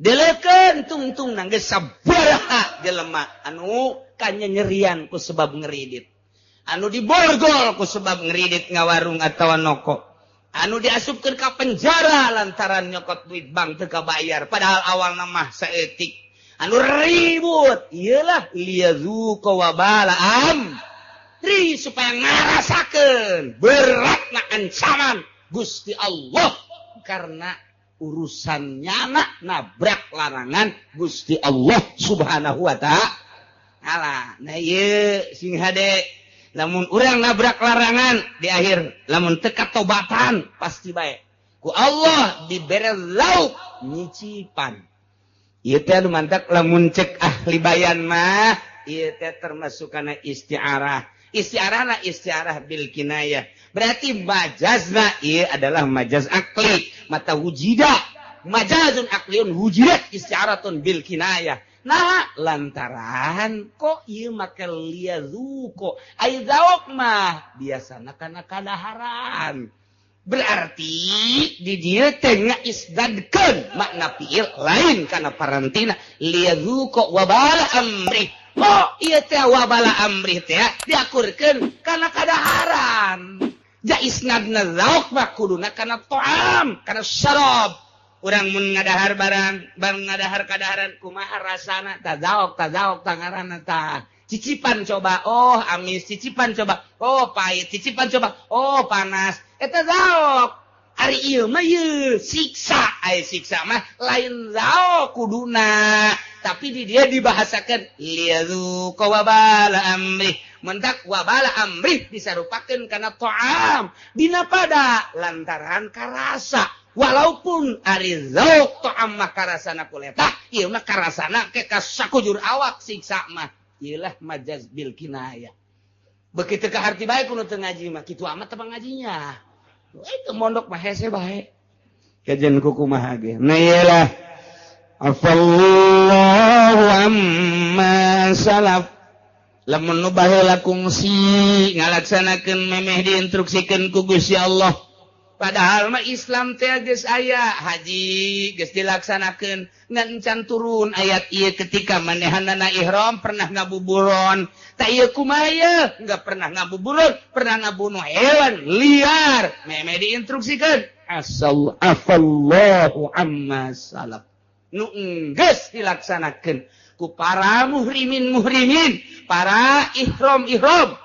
Deleukeun tungtungna geus sabaraha jelema anu kanyanyerian ku sebab ngeridit. Anu diborgol ku sebab ngeridit ngawarung atawa noko. Anu diasupkeun ka penjara lantaran nyokot duit bank teu kabayar padahal awalna mah saeutik. Anu ribut iyalah liyazuqa wabala amri supaya ngarasakeun beratna ancaman Gusti Allah karena urusan nyana nabrak larangan Gusti Allah Subhanahu wa ta'ala. Nah ieu sing hade lamun urang nabrak larangan di akhir lamun teka tobatan pasti bae ku Allah dibere lauk nyicipan. Ieu teh anu mantak lamun cek ahli bayan mah ieu teh termasuk kana isti'arah. Isti'arahna isti'arah bil kinayah. Berarti majazna ieu adalah majaz akli. Mata wujida majazun akliun wujidat isti'aratun bil kinayah. Nah lantaran kok ieu make liyazuko ai zaok mah biasana kana kadaharan. Berarti di dieu teh ngaisdadkeun makna fiil lain kana parantina liyazuko wabala amri. Oh ieu teh wabala amri teh diakurkeun kana kadaharan. Ja isnadna zaok mah kuduna kana ta'am, kana syarab. Urang mun ngadahar barang, barang ngadahar kadaharan kumaha rasana ta zaok tangaranna ta. Cicipan coba, oh amis, cicipan coba, oh pahit, cicipan coba, oh panas. Eta zaok. Ari ieu mah ieu siksa, ai siksa mah lain zaok kuduna. Tapi di dia dibahasakeun liyazuqa wabala amri. Mentak wabala amri disarupakeun kana ta'am. Dina pada lantaran karasa. Walaupun ari zauk ta'am mah karasana kuleta, ieu mah karasana ke kasakujur awak siksa mah. Ieulah majaz bil kinayah. Begitu ka harti bae kudu teu ngaji mah kitu amat teh ngajinya. Itu mondok mah hese bae. Kajian kumaha ge. Nah ieulah afallahu amma salaf. Lamun nu baheula kungsi ngalaksanakeun memeh diinstruksikeun ku Gusti Allah. Padahal mah Islam teh geus aya, haji geus dilaksanakeun, ngan encan turun ayat ieu ketika manehanana ihram pernah ngabuburon. Tah ieu kumaha ieu? Enggak pernah ngabuburon, pernah ngabunuh hewan liar. Memeh diinstruksikeun. Asal afallahu amma salaf. Nu enggeus dilaksanakeun ku para muhrimin-muhrimin, para ihram-ihram.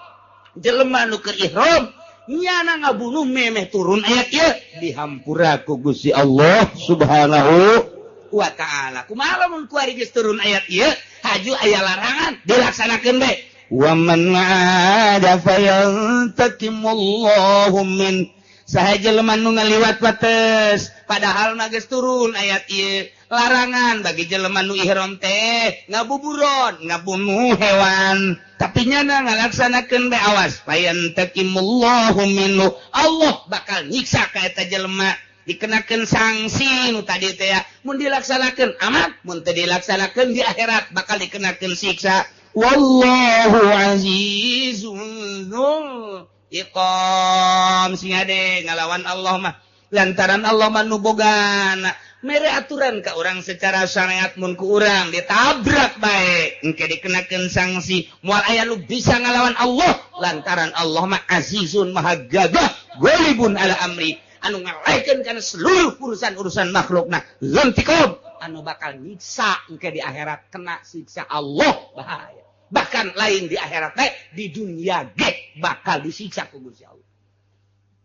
Jelema nu keur ihram nyana ngabunuh memeh turun ayat ieu dihampura ku Gusti Allah Subhanahu wa ta'ala. Kumaha lamun kuari geus turun ayat ieu haju aya larangan dilaksanakeun bae. Wa man 'ada fayantakimullahu min. Saha jelema nu ngaliwat wates padahal mah geus turun ayat ieu larangan bagi jelema nu ihram teh ngabuburon ngabunuh hewan tapi nyana ngalaksanakeun bae awas fayantakimullahu minhu. Allah bakal nyiksa ka eta jelema dikenakeun sanksi nu tadi teh mun dilaksanakeun amat mun teu dilaksanakeun di akhirat bakal dikenakeun siksa. Wallahu azizun dzul iqam. Sing ade ngalawan Allah mah lantaran Allah mah nu bogana mere aturan ka urang secara syariat mun ku urang ditabrak bae engke dikenakeun sanksi moal aya nu bisa ngalawan Allah lantaran Allah mah azizun maha gagah ghalibun ala amri anu ngalaikeun kana seluruh urusan-urusan makhlukna lantikom anu bakal nyiksa engke di akhirat kena siksa Allah bahaya. Bahkan lain di akhirat teh di dunia ge bakal disiksa ku Gusti Allah.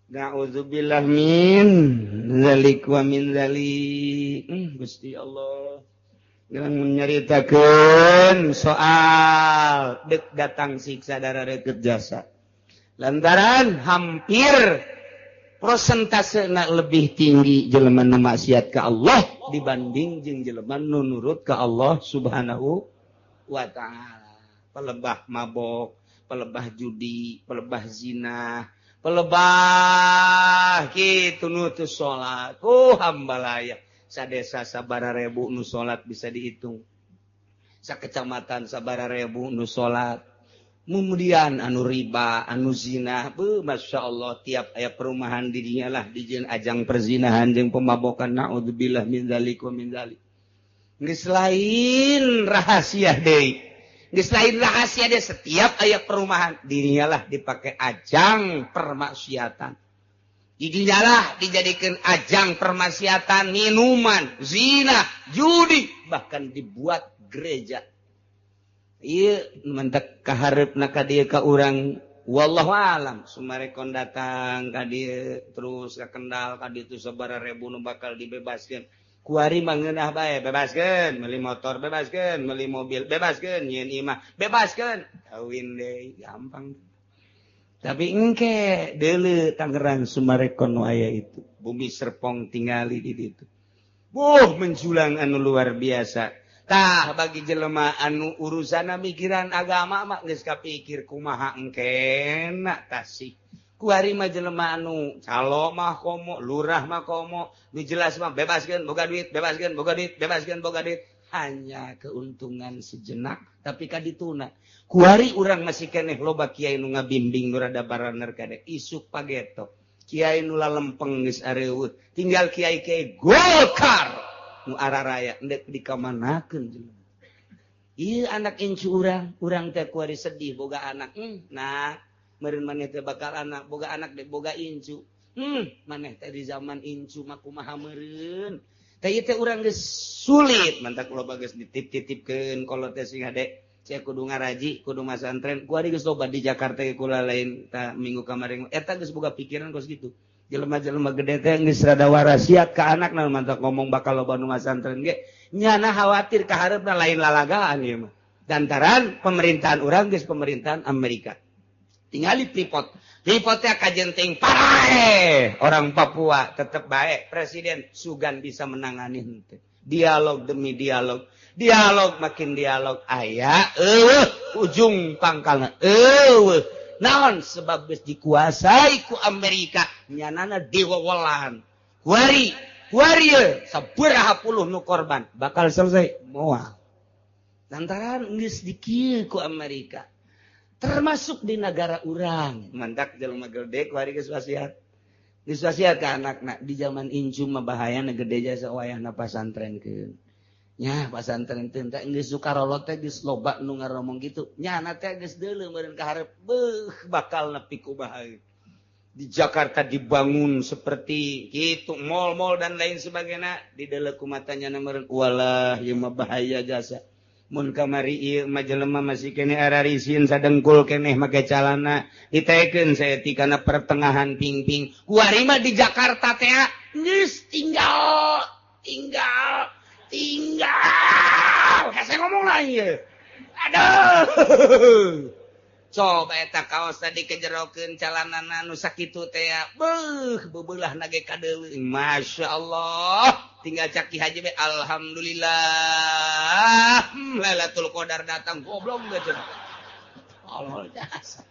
Na'udzubillah min zalik wa min zalik. Gusti Allah geus nyaritakeun soal deuk datang siksa darareukeut jasa. Lantaran hampir prosentasena lebih tinggi jelema nu maksiat ka Allah dibanding jeung jelema nu nurut ka Allah Subhanahu wa ta'ala. Pelebah mabok, pelebah judi, pelebah zina, pelebah kitu nu teu salat. Oh hambalaya, sadesa sabaraha rebu nu salat bisa dihitung. Sakecamatan sabaraha rebu nu salat. Kemudian anu riba, anu zina, beuh Masya Allah tiap aya perumahan di dinya lah dijieun ajang perzinahan jeung pemabokan. Naudzubillah min dzalik wa min dzalik. Geus lain rahasia deui. Geus lain rahasia dia setiap aya perumahan dirinya lah dipakai ajang permaksiatan. Didinya dijadikan ajang permaksiatan, minuman, zina, judi, bahkan dibuat gereja. Ieu mentak kahareupna ka dieu ka urang, wallahu alam. Sumarekon datang ka dieu terus ka Kendal ka ditu sabaraha ribu nu bakal dibebaskeun. Kuari mah ngeunah bae, bebaskeun, meuli motor bebaskeun, meuli mobil bebaskeun, nyieun imah bebaskeun, kawin deui gampang. Tapi engke deuleu Tangerang Sumarekon nu aya itu. Bumi Serpong tingali di ditu. Buh menjulang anu luar biasa. Tah bagi jelema anu urusana mikiran agama mah geus kapikir kumaha engkena tasih. Kuari mah jelema anu calo mah komo, lurah mah komo, nu jelas mah bebaskeun boga duit, bebaskeun boga duit, bebaskeun boga duit. Hanya keuntungan sejenak tapi kadituna. Kuari urang masih keneh loba kiai nu ngabimbing nu rada baraner kade isuk pageto. Kiai nu lalempeng geus areueuh, tinggal kiai-kiai Golkar nu araraya endek dikamanakeun jelema. Ieu anak incu urang, urang teh kuari sedih boga anak. Nah, meureun maneh teh bakal anak, boga anak deh boga incu. Maneh teh di zaman incu mah kumaha meureun. Teh ieu teh urang geus sulit, mantak loba geus dititip-titipkeun kolot teh sing hade. Saya kudu ngaraji, kudu masantren. Kuari geus loba di Jakarta ge kula lain ta minggu kemarin. Eta geus boga pikiran kos kitu. Jelema-jelema gede teh geus rada warasiat ka anakna mantak ngomong bakal loba nu masantren ge. Nyana khawatir ka hareupna lain lalagaan ieu mah. Dantaran pemerintahan urang geus pemerintahan Amerika. Tingali Freeport. Freeport teh kajenting paraeh orang Papua tetep bae presiden sugan bisa menangani henteu. Dialog demi dialog. Dialog makin dialog aya eueuh ujung pangkalna eueuh naon sebab geus dikuasai ku Amerika nyanana diwewelan kuari kuari sabaraha puluh nu korban bakal selesai moal lantaran geus dikieu ku Amerika termasuk di negara urang mantak jelema gede kuari geus wasiat geus wasiat ka anakna di zaman incu mah bahayana gede jasa wayahna pasantrenkeun. Nya pasantren teh geus sukarolot teh geus loba nu ngaromong kitu. Nyana teh geus deuleu meureun ka hareup beuh bakal nepi ku bahaya. Di Jakarta dibangun seperti kitu mall-mall dan lain sebagainya dideuleu ku matanya meureun walah ieu mah bahaya jasa. Mun kamari ieu mah jelema masih keneh ararisin sadengkul keneh make calana ditekeun saeutik kana pertengahan pingping. Kuari mah di Jakarta teh geus tinggal tinggal tinggal, saya ngomong lagi. Aduh. Coba eta kaos tadi kejerokeun calanana nu sakitu teh ya. Beuh, beubelah na ge kadeuleu. Masya Allah. Tinggal caki haji be alhamdulillah. Lailatul Qadar datang goblok geus. Allah jasa.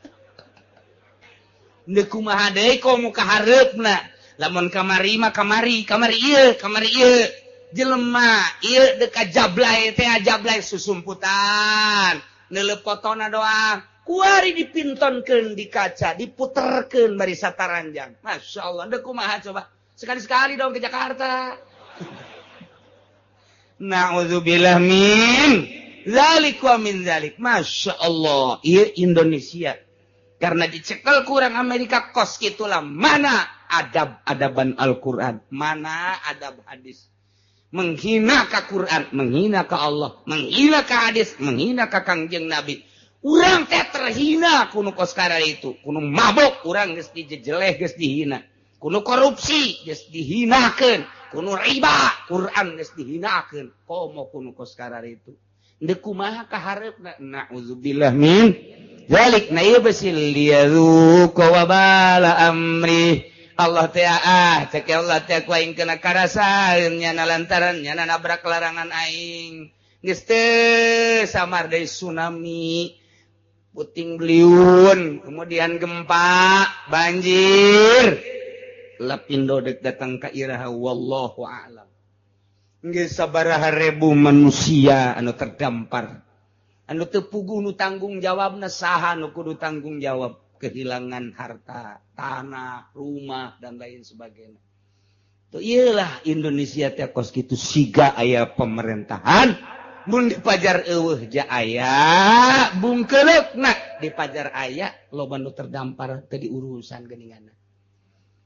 Ndeu kumaha deui komo ka hareupna. Lamun kamari mah kamari, kamari ieu, kamari ieu. Jelema ieu deka jablay teh jablay susumputan neuleup fotona doang kuari dipintonkeun di kaca diputerkeun bari sataranjang. Masya Allah deuk kumaha coba sekali-sekali dong ke Jakarta. Na'udzubillah min zalik wa min zalik. Masya Allah ieu Indonesia karena dicekel kurang Amerika kos kitulah mana adab-adaban Al-Qur'an mana adab hadis. Menghina ka Quran, menghina ka Allah, menghina ka hadis, menghina ka Kangjeng Nabi. Urang teh terhina kuno kos itu, kuno mabok urang geus dijejeleh geus dihina, kuno korupsi geus dihinakeun, kuno riba Quran geus dihinakeun, komo kuno kos itu. Ndeu kumaha ka hareupna? Na'udzubillah min zalik. Na ieu beusi liyadzuqa wabala amri. Allah teh ah cek Allah teh ku aing kena karasaeun nyana lantaran nyana nabrak larangan aing geus teu samar deui tsunami puting beliung kemudian gempa banjir lapindo deuk datang ka iraha wallahu a'lam geus sabaraha ribu manusia anu terdampar anu teu puguh nu tanggung jawabna saha nu kudu tanggung jawab kehilangan harta, tanah, rumah dan lain sebagainya. Tuh iyalah Indonesia teh kos kitu siga aya pemerintahan mun dipajar eueuh ja aya bungkeuleukna dipajar aya loba nu terdampar teu diurusan geuninganna.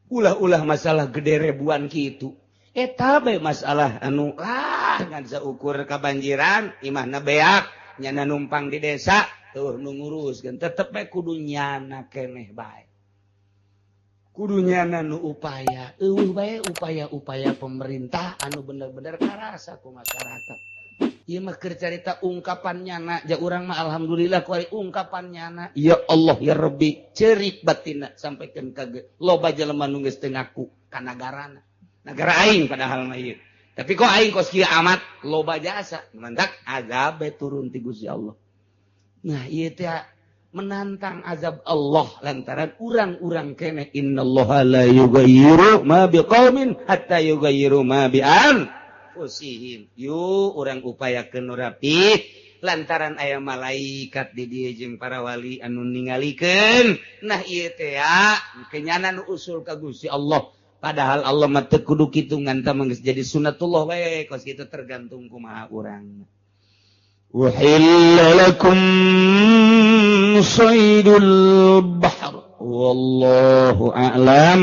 Ulah-ulah masalah gede ribuan kitu. Eta bae masalah anu lah ngan saukur kabanjiran, imahna beak, nyana numpang di desa, tuh nu nguruskeun tetep bae kudu nyana keneh bae. Kudu nyana nu upaya, eueuh bae upaya-upaya pemerintah anu bener-bener karasa ku masyarakat. Ieu mah keur carita ungkapan nyana, ja urang mah alhamdulillah kuari ungkapan nyana. Ya Allah ya Rabbi, cerik batinna sampaikan ka loba jelema nu geus teu ngaku ka nagarana. Nagara aing padahal mah ieu. Tapi kok aing kos kieu amat loba jasa, mantak azab turun ti Gusti Allah. Nah, ieu teh menantang azab Allah lantaran urang-urang keneh innallaha la yughayyiru ma biqaumin hatta yughayyiru ma bi anfusihim. Yuk urang upayakeun nu rapi lantaran aya malaikat di dieu jeung para wali anu ningalikeun. Nah, ieu teh kenyana nu usul ka Gusti Allah. Padahal Allah mah teu kudu kitu ngan tah geus jadi sunatullah we kos kitu tergantung kumaha urang. Uhilla lakum saydul bahr wallahu a'lam.